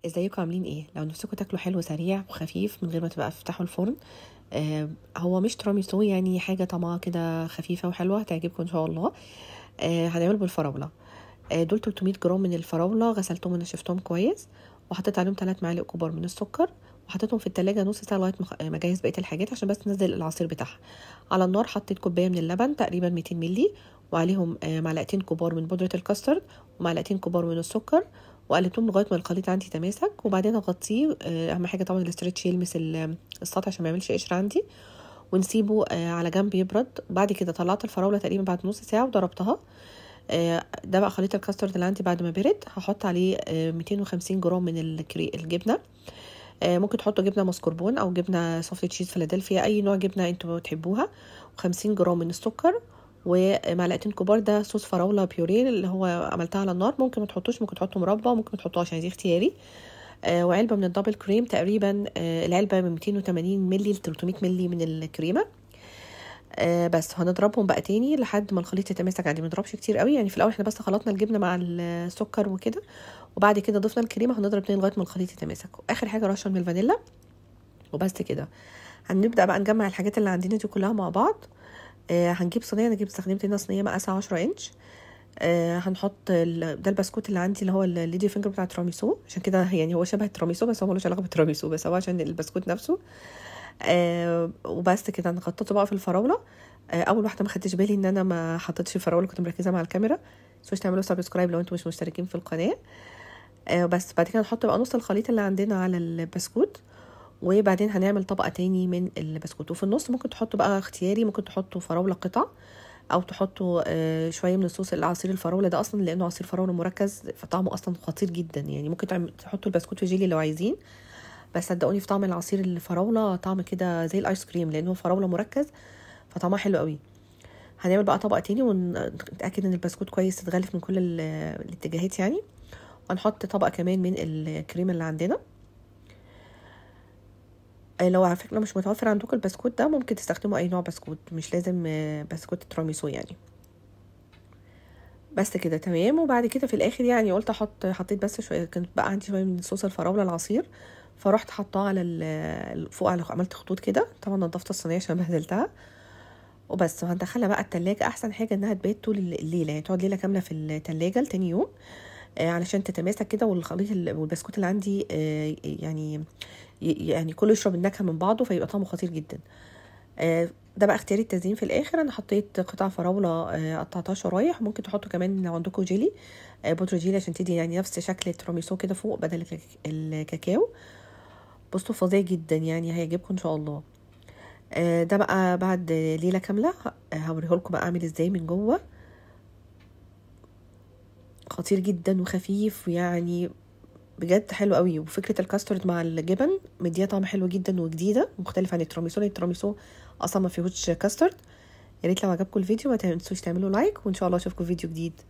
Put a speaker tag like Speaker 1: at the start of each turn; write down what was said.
Speaker 1: ازيكم عاملين ايه؟ لو نفسكم تاكلوا حلو سريع وخفيف من غير ما تبقى تفتحوا الفرن، هو مش تراميسو، يعني حاجة طعمها كده خفيفة وحلوه هتعجبكم ان شاء الله. هنعمله بالفراوله. دول 300 جرام من الفراوله، غسلتهم ونشفتهم كويس، وحطيت عليهم 3 معالق كبار من السكر، وحطيتهم في التلاجة نص ساعة لغاية ما اجهز بقية الحاجات عشان بس ننزل العصير بتاعها. على النار حطيت كوباية من اللبن تقريبا 200 ملي، وعليهم معلقتين كبار من بودره الكاسترد ومعلقتين كبار من السكر، وقلبتهم لغاية ما الخليط عندي تماسك. وبعدين اغطيه، اهم حاجة طبعا ال stretch يلمس السطح عشان ما يعملش قشر عندي، ونسيبه على جنب يبرد. بعد كده طلعت الفراوله تقريبا بعد نص ساعة وضربتها. ده بقى خليط الكاسترد اللي عندي بعد ما برد. هحط عليه 250 جرام من الجبنة. ممكن تحطوا جبنه ماسكربون او جبنه soft cheese فيلادلفيا، اي نوع جبنه انتوا بتحبوها. و50 جرام من السكر، ومعلقتين كبار ده صوص فراوله بيوريه اللي هو عملتها على النار. ممكن ما تحطوش، ممكن تحطوا مربى، ممكن ما تحطوهاش، يعني دي اختياري. وعلبة من ال double cream تقريبا، العلبة من 280 ملي ل 300 ملي من الكريمة. بس هنضربهم بقى تاني لحد ما الخليط يتماسك عندي. ما نضربش كتير قوي، يعني في الاول احنا بس خلطنا الجبنة مع السكر وكده، وبعد كده ضفنا الكريمة. هنضرب تاني لغاية ما الخليط يتماسك. واخر حاجة رشه من الفانيلا وبس كده. هنبدا بقى نجمع الحاجات اللي عندنا دي كلها مع بعض. هنجيب صينية، انا استخدمت هنا صينية مقاسها 10 انش. هنحط ده البسكوت اللي عندي اللي هو ال lady finger بتاع التراميسو، عشان كده يعني هو شبه التراميسو بس هو ملوش علاقة بالتراميسو، بس هو عشان البسكوت نفسه. وبس كده هنغطسه بقى في الفراوله. اول واحدة ما خدتش بالي ان انا ما حطيتش الفراوله، كنت مركزه مع الكاميرا. متنسوش تعملوا subscribe لو انتم مش مشتركين في القناة. بس بعد كده نحط بقى نص الخليط اللي عندنا على البسكوت، وبعدين هنعمل طبقه تاني من البسكوت. وفي النص ممكن تحطوا بقى اختياري، ممكن تحطوا فراوله قطع، او تحطوا شوية من الصوص العصير الفراوله ده، اصلا لانه عصير فراوله مركز فطعمه اصلا خطير جدا. يعني ممكن تحطوا البسكوت في جيلي لو عايزين، بس صدقوني في طعم العصير الفراوله طعم كده زي الايس كريم، لانه فراوله مركز فطعمها حلو قوي. هنعمل بقى طبقه تاني ونتاكد ان البسكوت كويس اتغلف من كل الاتجاهات يعني. وهنحط طبقه كمان من الكريمة اللي عندنا. لو على فكرة مش متوفر عندكم البسكوت ده، ممكن تستخدموا اي نوع بسكوت، مش لازم بسكوت تراميسو يعني. بس كده تمام. وبعد كده في الاخر يعني قلت احط، حطيت بس شوية، كانت بقى عندي شوية من صوص الفراوله العصير، فرحت حطاه على فوق، على عملت خطوط كده. طبعا نضفت الصينية عشان بهدلتها وبس. وهندخلها بقى التلاجة. احسن حاجة انها تبات طول الليلة، يعني تقعد ليلة كاملة في التلاجة لتاني يوم، علشان تتماسك كده، والخليط والبسكوت اللي عندي يعني كله يشرب النكهة من بعضه، فيبقى طعمه خطير جدا. ده بقى اختياري التزيين في الاخر. انا حطيت قطع فراوله قطعتها شرايح، ممكن تحطوا كمان لو عندكم جيلي، بودره جيلي، عشان تدي يعني نفس شكل التراميسو كده فوق بدل الكاكاو. بصوا فظيع جدا يعني، هيعجبكم ان شاء الله. ده بقى بعد ليلة كاملة هوريهولكم بقى اعمل ازاي من جوه. خطير جدا وخفيف، ويعني بجد حلو قوي. وفكره الكاسترد مع الجبن مديها طعم حلو جدا وجديدة، مختلف عن التراميسو. التراميسو اصلا ما فيهوش كاسترد. يا ريت لو عجبكم الفيديو ما تنسوش تعملوا like، وان شاء الله اشوفكم في فيديو جديد.